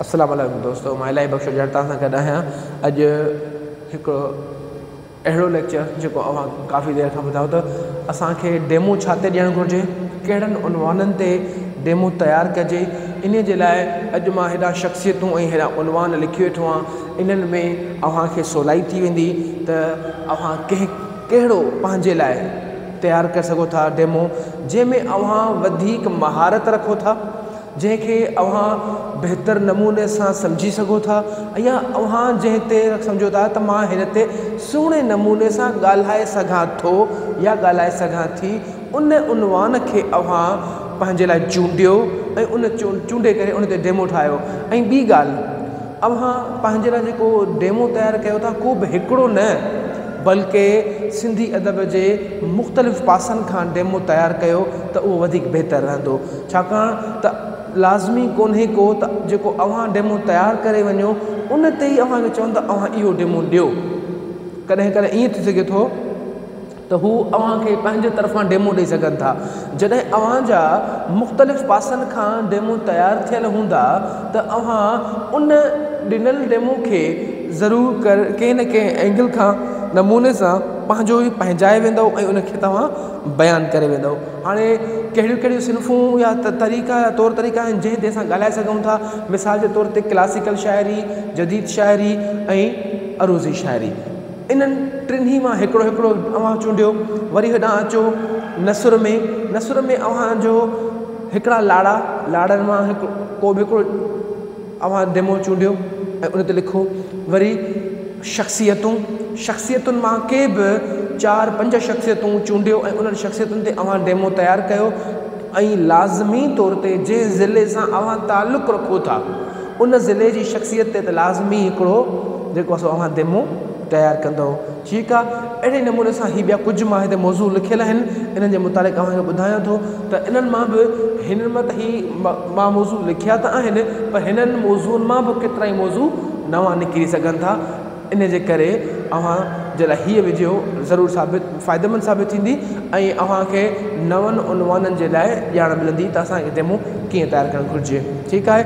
السلام عليڪم دوستو مان الاهي بخش اجهڙ توهان سان گڏ آهيان اڄ هڪ اهڙو ليڪچر جيڪو اوهان ڪافي دير کان ٻڌايو ته اسان کي ڊيمو ڇا تي ڏيڻ گهرجي ڪهڙن عنوانن تي ڊيمو تيار ڪجي انهي جي لاء اڄ مان هيڏا شخصيتون ۽ هيڏا عنوان لکي ويٺو آهيان انهن ۾ اوهان کي سولائي ٿي ويندي ته اوهان ڪنهن ڪهڙو پنهنجي لاء تيار ڪري سگهو ٿا ڊيمو جنهن ۾ اوهان وڌيڪ مهارت رکو ٿا جنهن کي اوهان بهتر نموني سان سمجهي سگهو ٿا يا اوهان جنهن تي سمجهو ٿا ته مان هن تي سهڻي نموني سان ڳالهائي سگهان ٿو يا ڳالهائي سگهان ٿي ان عنوان کي اوهان پنهنجي لاء چونڊيو ۽ ان چونڊي ڪري ان تي ڊيمو ٺاهيو ۽ ٻي ڳالهه اوهان پنهنجي لاء جيڪو ڊيمو تيار ڪيو ٿا ڪو به هڪڙو نه بلڪه سنڌي ادب جي مختلف پاسن کان ڊيمو تيار ڪيو ته اهو وڌيڪ بهتر رهندو ڇاڪاڻ ته لازمي ڪونهي ڪو ته جيڪو اوهان ڊيمو تيار ڪري وڃو ان تي ئي اوهان کي چون ته اوهان اهو ڊيمو ڏيو. ڪڏهن ڪڏهن ائين ٿي سگهي ٿو ته هو اوهان کي پنهنجي طرفان ڊيمو ڏئي سگهن ٿا. جڏهن اوهان جا مختلف پاسن کان ڊيمو تيار ٿيل هوندا ته اوهان ان ڏنل ڊيمو کي ضرور ڪنهن نه ڪنهن اينگل کان نموني سان پنهنجو ئي پنهنجائي ويندؤ ۽ ان کي توهان بيان ڪري ويندؤ. هاڻي ڪهڙيون ڪهڙيون صنفون يا طريقا يا طور طريقا آهن جنهن تي اسان ڳالهائي سگهون ٿا مثال جي طور تي ڪلاسيڪل شاعري، جديد شاعري ۽ عروضي شاعري. انهن ٽنهي مان هڪڙو هڪڙو اوهان چونڊيو وري هيڏانهن اچو نثر ۾ نثر ۾ اوهان جو هڪڙا لاڙا لاڙن مان هڪ ڪو به هڪڙو اوهان ڊيمو چونڊيو ۽ ان تي لکو وري شخصيتون، شخصيتن مان ڪي به چار پنج شخصيتون چونڊيو ۽ انهن شخصيتن تي اوهان ڊيمو تيار ڪيو ۽ لازمي طور تي جنهن ضلعي سان اوهان تعلق رکو ٿا ان ضلعي جي شخصيت تي ته لازمي هڪڙو جيڪو آهي سو اوهان ڊيمو تيار ڪندؤ ٺيڪ آهي اهڙي نموني سان هي ٻيا ڪجهه مان هتي موضوع لکيل آهن انهن جي متعلق اوهان کي ٻڌايان ٿو ته انهن مان به هنن مان ته هي مان موضوع لکيا ته آهن پر هنن موضوعن مان به ڪيترائي موضوع نوان نڪري سگهن ٿا ان جي ڪري اوهان جي لاء هيء وڊيو ضرور ثابت فائديمند ثابت ٿيندي ۽ اوهان کي نون عنوانن جي لاء ڄاڻ ملندي ته اسان کي ڊيمو ڪيئن تيار ڪرڻ گهرجي ٺيڪ آهي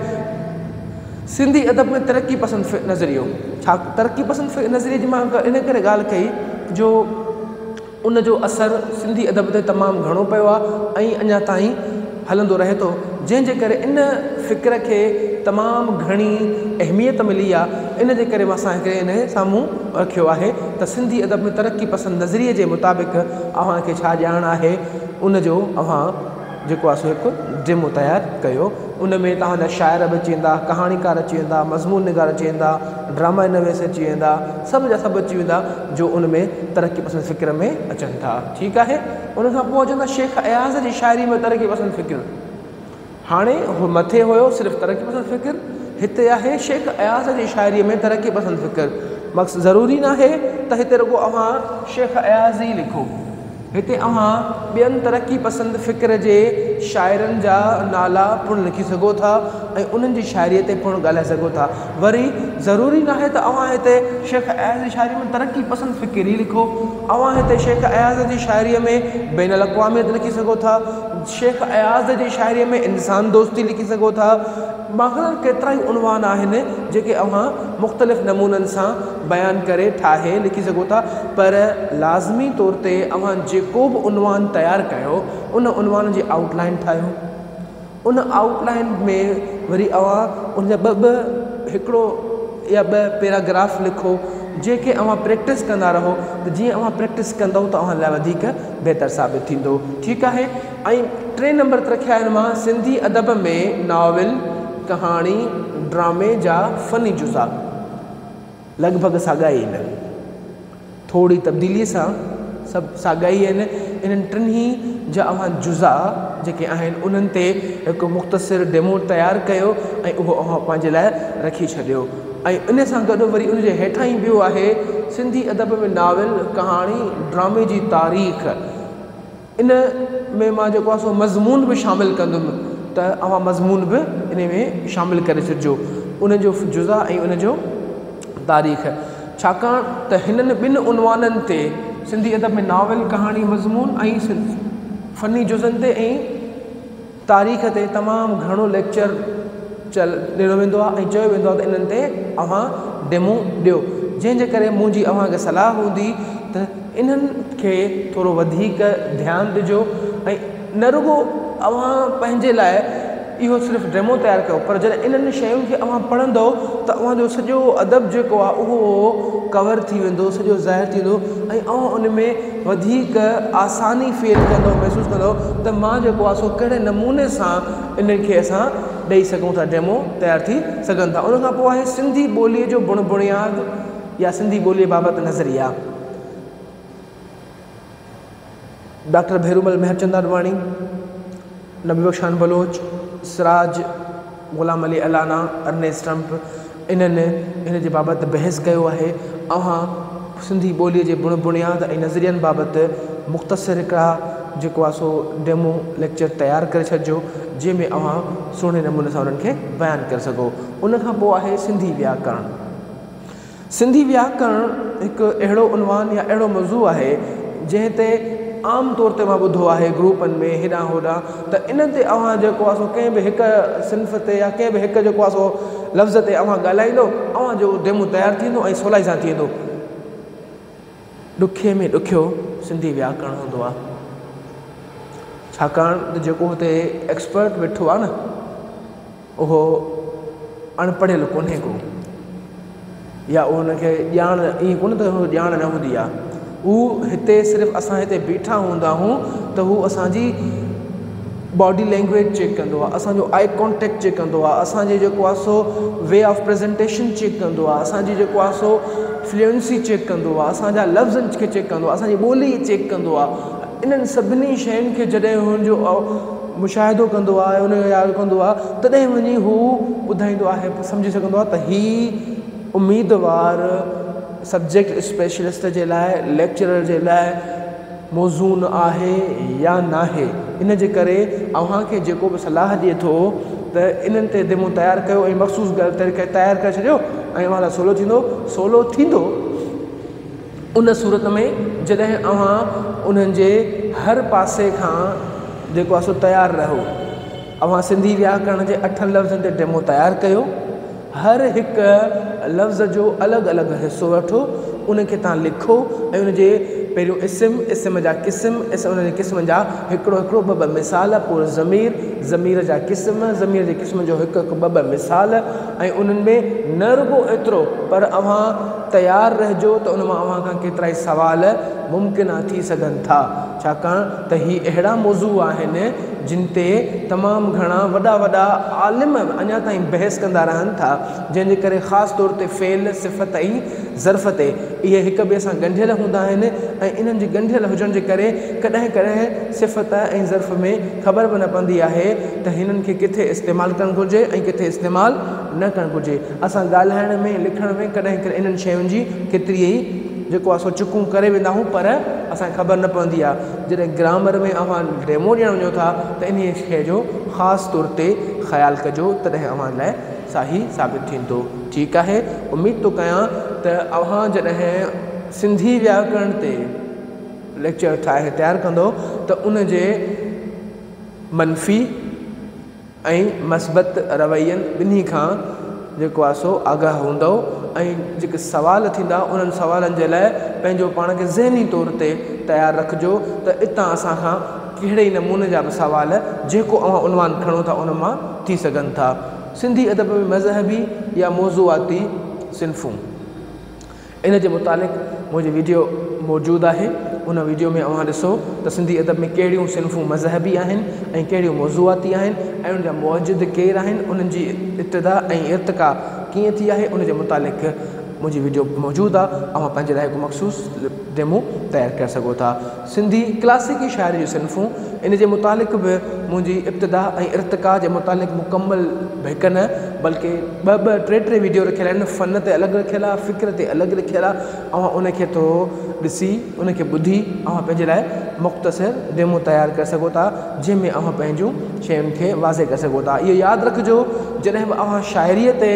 سنڌي ادب ۾ ترقي پسند نظريو ڇا ترقي پسند نظريي جي مان ان ڪري ڳالهه ڪئي جو ان جو اثر سنڌي ادب تي تمام گهڻو پيو آهي ۽ اڃا تائين هلندو رهي ٿو، جنهن جي ڪري ان فڪر کي تمام گهڻي اهميت ملي آهي، ان جي ڪري اسان هڪ ان سامهون رکيو آهي ته سنڌي ادب ۾ ترقي پسند نظريي جي مطابق اوهان کي ڇا ڄاڻ آهي ان جو اوهان جيڪو آهي سو هڪ ڊيمو تيار ڪيو. ان ۾ توهان جا شاعر به اچي ويندا، ڪهاڻيڪار اچي ويندا، مضمون نگار اچي ويندا، ڊراما نويس اچي ويندا، سڀ جا سڀ اچي ويندا جو ان ۾ ترقي پسند فڪر ۾ اچن ٿا. ٺيڪ آهي. ان کان پوء اچن ٿا شيخ اياز جي شاعري ۾ ترقي پسند فڪر. هاڻي مٿي هيو صرف ترقي پسند فڪر، هتي آهي شيخ اياز جي شاعري ۾ ترقي پسند فڪر. مقصد ضروري ناهي ته هتي رڳو اوهان شيخ اياز ئي لکو. هتي اوهان ٻين ترقي پسند فڪر جي شاعرن جا نالا پڻ لکي سگهو ٿا ۽ انهن جي شاعريء تي پڻ ڳالهائي سگهو ٿا. وري ضروري ناهي ته اوهان هتي شيخ اياز جي شاعريء ۾ ترقي پسند فڪر ئي لکو. اوهان هتي شيخ اياز جي شاعريء ۾ بين الاقواميت لکي سگهو ٿا. شيخ اياز جي شاعريء ۾ انسان دوستي لکي سگهو ٿا. باقي ڪيترائي عنوان آهن جيڪي اوهان مختلف نمونن سان بيان ڪري ٺاهي لکي سگهو ٿا پر لازمي طور تي اوهان جيڪو به عنوان تيار ڪيو ان عنوان جي آئوٽ لائين ٺاهيو ان آئوٽ لائين ۾ وري اوهان ان جا ٻه ٻه هڪڙو يا ٻه پيراگراف لکو جنهن کي اوهان پريڪٽس ڪندا رهو ته جيئن اوهان پريڪٽس ڪندؤ ته اوهان لاء وڌيڪ بهتر ثابت ٿيندو ٺيڪ آهي ۽ ٽئين نمبر تي رکيا آهن مان سنڌي ادب ۾ ناول ڪهاڻي ڊرامي جا فني جزا لڳ ڀڳ ساڳا ئي آهن. ٿوري تبديليء سان سڀ ساڳا ئي آهن. انهن ٽنهي جا اوهان جزا جيڪي آهن انهن تي هڪ مختصر ڊيمو تيار ڪيو ۽ اهو اوهان پنهنجي لاء رکي ڇڏيو ۽ ان سان گڏ وري ان جي هيٺان ئي ٻيو آهي سنڌي ادب ۾ ناول، ڪهاڻي، ڊرامي جي تاريخ. ان ۾ مان جيڪو آهي سو مضمون به شامل ڪندم ته اوهان مضمون به ان ۾ شامل ڪري ڇڏجو ان جو جزا ۽ ان جو تاريخ ڇاڪاڻ ته هنن ٻن عنوانن تي سنڌي ادب ۾ ناول ڪهاڻي مضمون ۽ فني جزن تي ۽ تاريخ تي تمام گهڻو ليڪچر چل ڏنو ويندو آهي ۽ چيو ويندو آهي ته انهن تي اوهان ڊيمو ڏيو جنهن جي ڪري منهنجي اوهان کي صلاح هوندي ته انهن کي ٿورو وڌيڪ ڌيان ڏجو ۽ نه رڳو اوهان پنهنجي لاء اهو صرف ڊيمو تيار ڪيو پر جڏهن انهن شين کي اوهان پڙهندو ته اوهان جو سڄو ادب جيڪو آهي اهو ڪور ٿي ويندو سڄو ظاهر ٿي ويندو ۽ اوهان ان ۾ وڌيڪ آساني فيل ڪندو محسوس ڪندو ته مان جيڪو آهي سو ڪهڙي نموني سان انهن کي اسان ڏئي سگهون ٿا ڊيمو تيار ٿي سگهن ٿا ان کان پوء آهي سنڌي ٻوليء جو بڻ بڻياد يا سنڌي ٻوليء بابت نظريا. Doctor Bherumal Mehrchand Advani, Nabi Bakhsh Khan Baloch, Siraj, Ghulam Ali Allana, Ernest Trump انهن ان جي بابت بحث ڪيو آهي. اوهان سنڌي ٻوليء جي بڻ بڻياد ۽ نظرين بابت مختصر هڪڙا جيڪو آهي سو ڊيمو ليڪچر تيار ڪري ڇڏجو جنهن ۾ اوهان سهڻي نموني سان انهن کي بيان ڪري سگهو. ان کان پوء آهي سنڌي وياڪرڻ. سنڌي وياڪرڻ هڪ اهڙو عنوان يا اهڙو موضوع آهي جنهن تي عام طور تي مان ٻڌو آهي گروپن ۾ هيڏانهن هوڏانهن ته ان تي اوهان جيڪو آهي سو ڪنهن به هڪ صنف تي يا ڪنهن به هڪ جيڪو آهي سو لفظ تي اوهان ڳالهائيندو اوهان جو ڊيمو تيار ٿي ويندو ۽ سولائي سان ٿي ويندو. ڏکي ۾ ڏکيو سنڌي وياڪرڻ هوندو آهي ڇاڪاڻ ته جيڪو هتي ايڪسپرٽ ويٺو آهي نه اهو اڻ پڙهيل ڪونهي ڪو يا ان کي ڄاڻ ائين ڪونه ته ڄاڻ نه هوندي آهي هو هتي صرف اسان هتي بيٺا هوندا آهيون ته هو اسان جي باڊي لينگويج چيڪ ڪندو آهي اسان جو آئي ڪانٽيڪٽ چيڪ ڪندو آهي اسان جي جيڪو آهي سو وي آف پريزنٽيشن چيڪ ڪندو آهي اسان جي جيڪو آهي سو فلوئنسي چيڪ ڪندو آهي اسان جا لفظن کي چيڪ ڪندو آهي اسان جي ٻولي چيڪ ڪندو آهي انهن سڀني شين کي جڏهن هن جو مشاهدو ڪندو آهي ان جو ياد ڪندو آهي تڏهن وڃي هو ٻڌائيندو آهي سمجهي سگهندو آهي ته هي اميدوار سبجيڪٽ اسپيشلسٽ جي لاء ليڪچرر جي لاء موزون آهي يا ناهي ان جي ڪري اوهان کي جيڪو به صلاح ڏئي ٿو ته انهن تي ڊيمو تيار ڪيو ۽ مخصوص طريقي تيار ڪري ڇڏيو ۽ اوهان لاء سولو ٿيندو سولو ٿيندو ان صورت ۾ جڏهن اوهان انهن جي هر پاسي کان جيڪو آهي سو تيار رهو. اوهان سنڌي وياڪرڻ جي اٺن لفظن تي ڊيمو تيار ڪيو. هر هڪ لفظ جو الڳ الڳ حصو وٺو، ان کي توهان لکو ۽ ان جي پهريون اسم، اسم جا قسم، ان جي قسمن جا هڪڙو هڪڙو ٻه ٻه مثال، پوء ضمير، ضمير جا قسم، ضمير جي قسمن جو هڪ هڪ ٻه ٻه مثال ۽ انهن ۾ نه رڳو ايترو پر اوهان تيار رهجو ته ان مان اوهان کان ڪيترائي سوال ممڪنه ٿي سگهن ٿا، ڇاڪاڻ ته هي اهڙا موضوع آهن جن تي تمام گهڻا وڏا وڏا عالم اڃا تائين بحث ڪندا رهن ٿا، جنهن جي ڪري خاص طور تي فعل، صفت ۽ ظرف تي اهي هڪ ٻئي سان ڳنڍيل هوندا آهن ۽ انهن جي ڳنڍيل هجڻ جي ڪري ڪڏهن ڪڏهن صفت ۽ ظرف ۾ خبر به نه پوندي آهي ته هنن کي ڪٿي استعمال ڪرڻ گهرجي ۽ ڪٿي استعمال نه ڪرڻ گهرجي. اسان ڳالهائڻ ۾ لکڻ ۾ ڪڏهن ڪڏهن انهن شين جي ڪيتري ئي جيڪو آهي سو چڪون ڪري ويندا آهيون پر اسان کي خبر نه پوندي آهي جڏهن گرامر ۾ اوهان ڊيمو ڏيڻ وڃو ٿا ته انهي شيء جو خاص طور تي خيال ڪجو تڏهن اوهان لاء صحيح ثابت ٿيندو ٺيڪ آهي اميد ٿو ڪيان ته اوهان جڏهن سنڌي وياڪرڻ تي ليڪچر ٺاهي تيار ڪندو ته ان جي منفي ۽ مثبت روين ٻنهي کان جيڪو آهي سو آگاهه هوندؤ ۽ جيڪي سوال ٿيندا انهن سوالن جي لاء پنهنجو پاڻ کي ذهني طور تي تيار رکجو ته اتان اسان کان ڪهڙي نموني جا به سوال جيڪو اوهان عنوان کڻو ٿا ان مان ٿي سگهن ٿا. سنڌي ادب ۾ مذهبي يا موضوعاتي صنفون. ان جي متعلق منهنجي ويڊيو موجود آهي ان ويڊيو ۾ اوهان ڏسو ته سنڌي ادب ۾ ڪهڙيون صنفون مذهبي آهن ۽ ڪهڙيون موضوعاتي آهن ۽ ان جا موجد ڪير آهن انهن جي ابتدا ۽ ارتقا ڪيئن ٿي آهي ان جي متعلق منهنجي ويڊيو موجود آهي اوهان پنهنجي لاء هڪ مخصوص ڊيمو تيار ڪري سگهو ٿا. سنڌي ڪلاسيڪي شاعري جون صنفون، ان جي متعلق به منهنجي ابتدا ۽ ارتقا جي متعلق مڪمل هڪ نه بلڪه ٻه ٻه ٽي ٽي ويڊيو رکيل آهن، فن تي الڳ رکيل آهي، فڪر تي الڳ رکيل آهي، اوهان ان کي ٿورو ڏسي ان کي ٻڌي اوهان پنهنجي لاء مختصر ڊيمو تيار ڪري سگهو ٿا جنهن ۾ اوهان پنهنجون شين کي واضح ڪري سگهو ٿا. اهو ياد رکجو جڏهن به اوهان شاعريء تي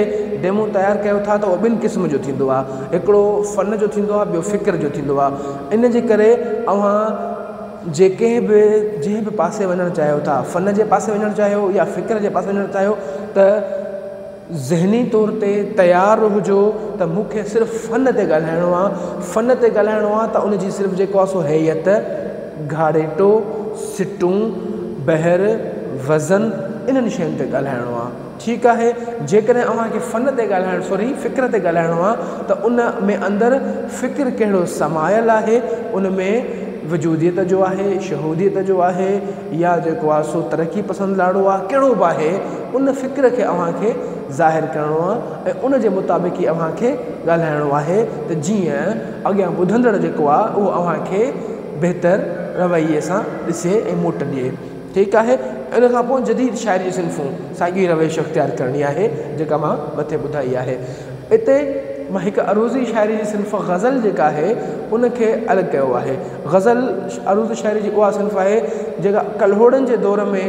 ڊيمو تيار ڪيو ٿا ته اهو ٻن قسم جو ٿيندو آهي، هڪڙو فن جو ٿيندو آهي ٻيو فڪر جو ٿيندو آهي. ان جي ڪري اوهان جيڪي به جنهن به پاسي وڃڻ چاهيو ٿا، فن جي پاسي وڃڻ چاهيو يا فڪر جي پاسي وڃڻ چاهيو ته ذهني طور تي تيار هجو ته مون کي صرف فن تي ڳالهائڻو آ، فن تي ڳالهائڻو آ ته ان جي صرف جيڪو آ سو هيئت، گهاڙيٽو، سٽون، بحر، وزن انهن شين تي ڳالهائڻو آ. ٺيڪ آهي جيڪڏهن اوهان کي فن تي ڳالهائڻ سوري فڪر تي ڳالهائڻو آ ته ان ۾ اندر فڪر ڪهڙو سمايل آهي ان ۾ وجوديت جو آهي، شهوديت جو آهي يا جيڪو آ سو ترقي پسند لاڙو آ ڪهڙو به آهي ان فڪر کي اوهان کي ظاهر ڪرڻو آ ۽ ان جي مطابق ئي اوهان کي ڳالهائڻو آهي ته جيئن اڳيان ٻڌندڙ جيڪو آ اهو اوهان کي بهتر رويي سان ڏسي ۽ موٽ ڏئي. ٺيڪ آهي. ان کان پوء جديد شاعري جون صنفون ساڳي روش اختيار ڪرڻي آهي جيڪا مان مٿي ٻڌائي آهي. اتي مان هڪ عروضي شاعري جي صنف غزل جيڪا آهي ان کي الڳ ڪيو آهي. غزل عروضي شاعري جي اها صنف آهي جيڪا ڪلهوڙن جي دور ۾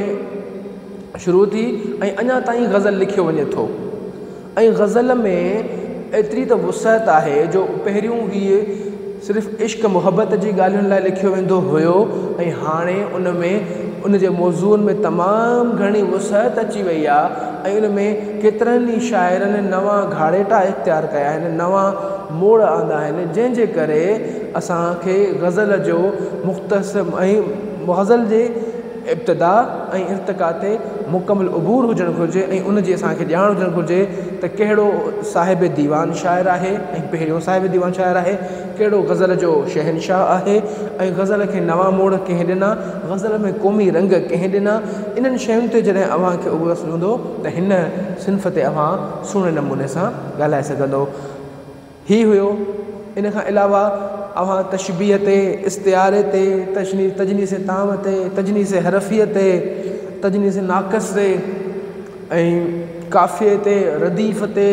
شروع ٿي ۽ اڃا تائين غزل لکيو وڃي ٿو. ۽ غزل ۾ ايتري ته وسعت آهي جو پهريون هيء صرف عشق محبت جي ڳالهين لاء لکيو ويندو هيو ۽ هاڻي ان ۾ ان جي موضوعن ۾ تمام گهڻي وسعت اچي وئي آهي ۽ ان ۾ ڪيترن ئي شاعرن نوان گهاڙيٽا اختيار ڪيا آهن نوان موڙ آندا آهن جنهن جي ڪري اسان کي غزل جو مختصر ۽ غزل جي ابتدا ۽ ارتقا تي مڪمل عبور هجڻ گهرجي ۽ ان جي اسان کي ڄاڻ هجڻ گهرجي ته ڪهڙو صاحب ديوان شاعر آهي ۽ پهريون صاحب ديوان شاعر آهي، ڪهڙو غزل جو شهنشاهه آهي ۽ غزل کي نوان موڙ ڪنهن ڏنا، غزل ۾ قومي رنگ ڪنهن ڏنا، انهن شين تي جڏهن اوهان کي عبور حاصل هوندو ته هن صنف تي اوهان سهڻي نموني سان ڳالهائي سگهندو. هي هيو. ان کان علاوه اوهان تشبيهه تي، استعاري تي، تجنيس تام تي، تجنيس حرفيء تي، تجنيس ناقص تي ۽ قافيي تي، رديف تي،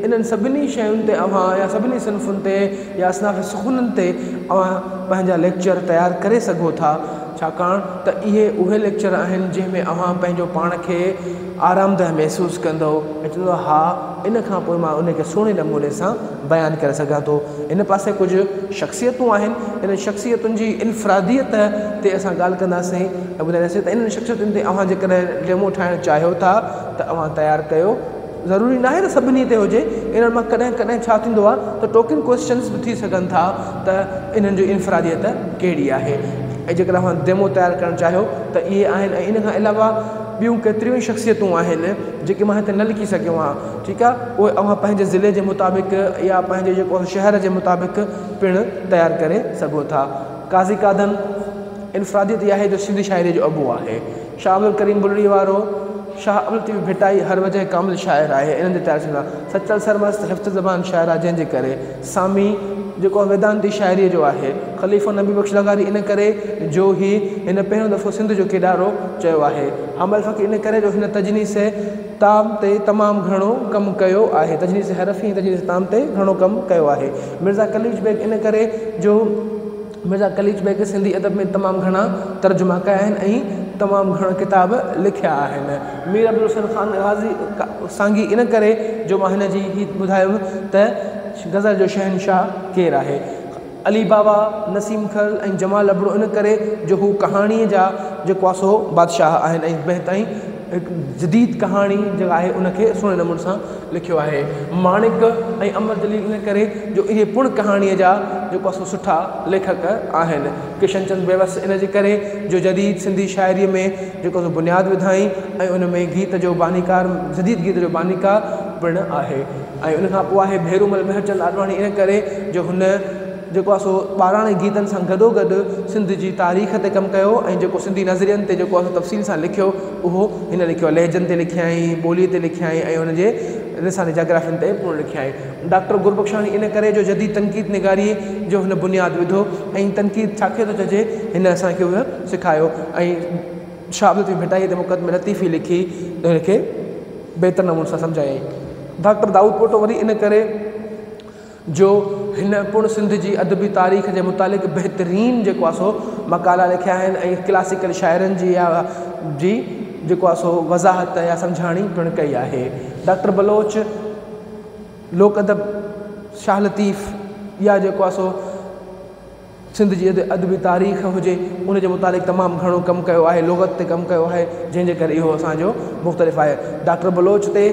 انهن سڀني شين تي اوهان يا سڀني صنفن تي يا اصناف سخنن تي اوهان پنهنجا ليڪچر تيار ڪري سگهو ٿا ڇاڪاڻ ته اهي اهي ليڪچر آهن جنهن ۾ اوهان پنهنجو پاڻ کي آرامده محسوس ڪندؤ ۽ چوندؤ ها ان کان پوء مان ان کي سهڻي نموني سان بيان ڪري سگهان ٿو. هن پاسي ڪجهه شخصيتون آهن، انهن شخصيتن جي انفراديت تي اسان ڳالهه ڪنداسين ۽ ٻڌائينداسين ته انهن شخصيتن تي اوهان جيڪڏهن ڊيمو ٺاهڻ چاهيو ٿا ته اوهان تيار ڪيو. ضروري ناهي ته سڀني تي هجي، انهن مان ڪڏهن ڪڏهن ڇا ٿيندو آهي ته ٽوڪن ڪوئسچنز به ٿي سگهن ٿا ته انهن جي انفراديت ڪهڙي آهي ۽ جيڪڏهن اوهان ڊيمو تيار ڪرڻ چاهيو ته اهي آهن ۽ ان کان علاوه ٻيون ڪيتريون ئي شخصيتون آهن جيڪي مان هتي نه لکي سگهيو آهيان ٺيڪ آهي اهي اوهان پنهنجي ضلعي جي مطابق يا پنهنجي جيڪو شهر جي مطابق پڻ تيار ڪري سگهو ٿا. قاضي قادن انفراديت اها آهي جو سنڌي شاعريء جو ابو آهي. شاهه عبدالڪريم بلڙي وارو، شاهه عبداللطيف ڀٽائي هر وجهه ڪامل شاعر آهي انهن جي تيار ٿيندا. سچل سرمست هفت زبان شاعر آهي جنهن جي ڪري سامي جيڪو ويدانتي شاعريء جو آهي. خليفو نبي بخش لغاري ان ڪري جو هي هن پهريون دفعو سنڌ جو ڪيڏارو چيو آهي. حمل فقير ان ڪري جو هن تجنيس تام تي تمام گهڻو ڪم ڪيو آهي. تجنيس حرفي ۽ تجنيس تام تي گهڻو ڪم ڪيو آهي. مرزا قليچ بيگ ان ڪري جو مرزا قليچ بيگ سنڌي ادب ۾ تمام گهڻا ترجما ڪيا آهن ۽ تمام گهڻا ڪتاب لکيا آهن. مير عبدالحسين خان غازي سانگي ان ڪري جو مان هن جي هي ٻڌايم ته غزل جو شهنشاهه ڪير آهي. علي بابا، نسيم کرل ۽ جمال ابڙو ان ڪري جو هو ڪهاڻيء جا جيڪو آهي سو بادشاهه آهن ۽ بهترين هڪ جديد ڪهاڻي جيڪا آهي ان کي سهڻي نموني سان لکيو آهي. ماڻڪ ۽ امر جليل ان ڪري جو اهي پڻ ڪهاڻيء جا جيڪو آهي سو سٺا ليکڪ آهن. ڪشن چند بيوس ان جي ڪري جو جديد سنڌي شاعريء ۾ جيڪو سو بنياد وڌائين ۽ ان ۾ گيت جو بانيڪار جديد گيت جو بانيڪار پڻ آهي. ۽ ان کان پوء آهي ڀيرومل مهرچند آڏواڻي ان ڪري جو هن جيڪو آهي سو ٻاراڻي گيتن سان گڏوگڏ سنڌ جي تاريخ تي ڪم ڪيو ۽ جيڪو سنڌي نظرين تي جيڪو آهي سو تفصيل سان لکيو اهو هن لکيو آهي لهجن تي لکيائين ٻولي تي لکيائين ۽ ان جي لساني جاگرافين تي پڻ لکيائين. ڊاڪٽر گربخشاڻي ان ڪري جو جديد تنقيد نگاري جو هن بنياد وڌو ۽ تنقيد ڇا کي ٿو چئجي هن اسان کي اهو سکايو ۽ شاهه عبداللطيف ڀٽائيء تي مقدمه لطيفي لکي هن کي بهتر نموني سان سمجهايائين. ڊاڪٽر دائود پوٽو وري ان ڪري جو هن پڻ سنڌ جي ادبي تاريخ جي متعلق بهترين جيڪو آهي سو مقالا لکيا آهن ۽ ڪلاسيڪل شاعرن جي يا جي جيڪو آهي سو وضاحت يا سمجهاڻي پڻ ڪئي آهي. ڊاڪٽر بلوچ لوڪ ادب شاهه لطيف يا جيڪو آهي سو سنڌ جي ادبي تاريخ هجي ان جي متعلق تمام گهڻو ڪم ڪيو آهي لغت تي ڪم ڪيو آهي جنهن جي ڪري اهو اسان جو مختلف آهي ڊاڪٽر بلوچ تي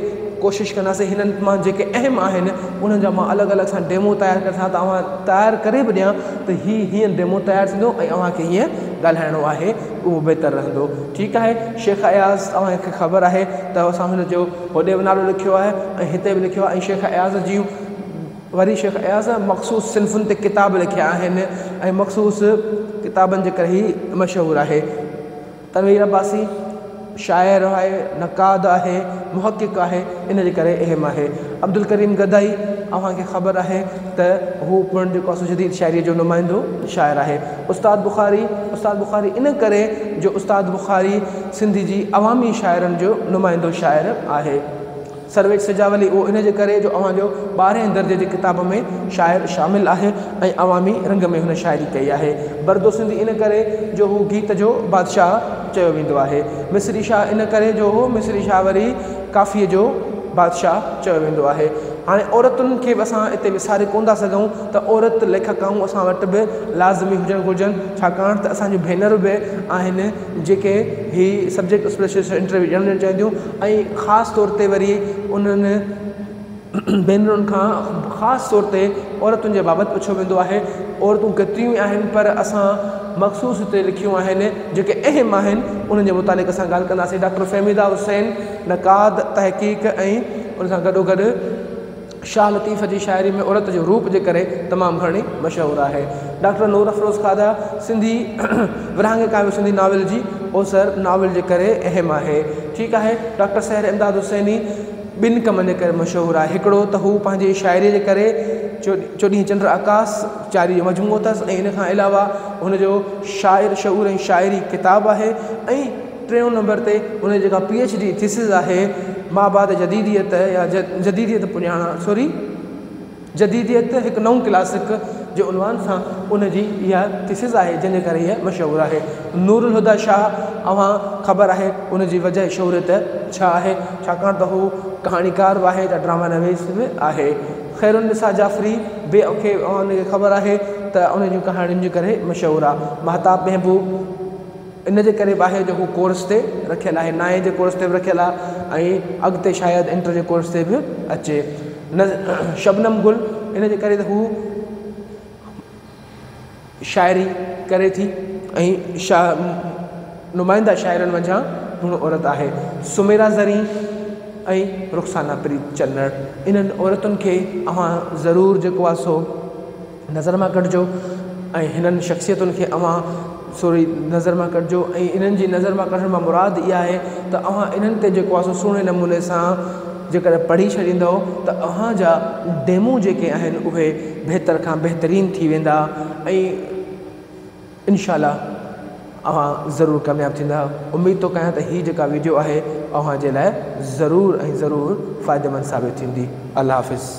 ڪوشش ڪنداسين هنن مان جيڪي اهم آهن انهن جا مان الڳ الڳ سان ڊيمو تيار ڪري سگهان ته اوهان تيار ڪري به ڏيان ته هي هيئن ڊيمو تيار ٿيندو ۽ اوهان کي هيئن ڳالهائڻو آهي اهو بهتر رهندو ٺيڪ آهي شيخ اياز اوهان کي خبر آهي ته اسان هن جو هوڏي به نالو لکيو آهي ۽ هتي به لکيو آهي ۽ شيخ اياز جون وري شيخ اياز مخصوص صنفن تي ڪتاب لکيا آهن ۽ مخصوص ڪتابن جي ڪري هي مشهور آهي. تنوير عباسي شاعر آهي، نقاد آهي، محقق آهي، ان جي ڪري اهم آهي. عبدالڪريم گدائي اوهان کي خبر آهي ته هو پڻ جيڪو آهي سو جديد شاعريء جو نمائندو شاعر آهي. استاد بخاري، استاد بخاري ان ڪري جو استاد بخاري سنڌ جي عوامي شاعرن جو نمائندو شاعر آهي. سرويچ سجاولي اهو ان جي ڪري جو اوهان جو ٻارهين درجي جي ڪتاب ۾ شاعر شامل آهي ۽ عوامي رنگ ۾ هن شاعري ڪئي آهي. بردو سنڌي ان ڪري جو هو گيت جو بادشاهه چيو ويندو آهي. مصري شاهه ان ڪري جو هو مصري شاهه وري ڪافيء جو بادشاهه چيو ويندو آهي. هاڻي عورتن کي به اسان اتي وساري ڪونه ٿا سگهون ته عورت ليکڪائون اسان وٽ به لازمي هجڻ گهرجن ڇاڪاڻ ته اسان جون ڀينرون به آهن جيڪي هي سبجيڪٽ اسپيشلسٽ انٽرويو ڏيڻ وڃڻ چاهين ٿيون ۽ خاص طور تي وري انهن ڀينرن کان خاص طور تي عورتن جي بابت پڇيو ويندو آهي عورتون ڪيتريون ئي آهن پر اسان مخصوص هتي لکيون آهن جيڪي اهم آهن انهن جي متعلق اسان ڳالهه ڪنداسين ڊاڪٽر فهميده حسين نقاد تحقيق ۽ ان سان گڏو گڏ شاهه لطيف جي شاعري ۾ عورت جو روپ جي ڪري تمام گهڻي مشهور آهي. ڊاڪٽر نور افروز خواجه سنڌي ورهاڱي کان اڳ سنڌي ناول جي اوسر ناول جي ڪري اهم آهي. ٺيڪ آهي ڊاڪٽر سحر امداد حسيني ٻن ڪمن جي ڪري مشهور آهي. هڪڙو ته هو پنهنجي شاعري جي ڪري چوڏهين چنڊ آڪاس چاري جو مجموعو اٿس ۽ ان کان علاوه هن جو شاعر شعور ۽ شاعري ڪتاب آهي ۽ ٽيون نمبر تي هن جي جيڪا پي ايڇ ڊي ٿيسز آهي مابعد جديديت يا جديديت پڄاڻان سوري جديديت هڪ نئون ڪلاسڪ جي عنوان سان ان جي اها ٿيسز آهي جنهن جي ڪري هيء مشهور آهي. نور الهديٰ شاهه اوهان خبر آهي ان جي وجه شهرت ڇا آهي ڇاڪاڻ ته هو ڪهاڻيڪار به آهي ته ڊراما نويس به آهي. خيرالنساء جعفري به کي اوهان کي خبر آهي ته ان جون ڪهاڻين جي ڪري مشهور آهي. ماهتاب محبوب. ان جي ڪري به آهي جو هو ڪورس تي رکيل آهي نائين جي ڪورس تي به رکيل آهي ۽ اڳتي شايد انٽر جي ڪورس تي به اچي نه شبنم گل ان جي ڪري ته هو شاعري ڪري ٿي ۽ شا نمائنده شاعرن منجهان هن عورت آهي سميرا زرين ۽ رخسانه پريت چنڙ انهن عورتن کي اوهان ضرور جيڪو آهي سو نظر مان ڪڍجو ۽ هنن شخصيتن کي اوهان سوري نظر مان ڪڍجو ۽ انهن جي نظر مان ڪڍڻ مان مراد اها آهي ته اوهان انهن تي جيڪو آهي سو سهڻي نموني سان جيڪڏهن پڙهي ڇڏيندؤ ته اوهان جا ڊيمو جيڪي آهن اهي بهتر کان بهترين ٿي ويندا ۽ انشاء الله اوهان ضرور ڪامياب ٿيندا اميد ٿو ڪيان ته هي جيڪا ويڊيو آهي اوهان جي لاء ضرور ۽ ضرور فائديمند ثابت ٿيندي الله حافظ.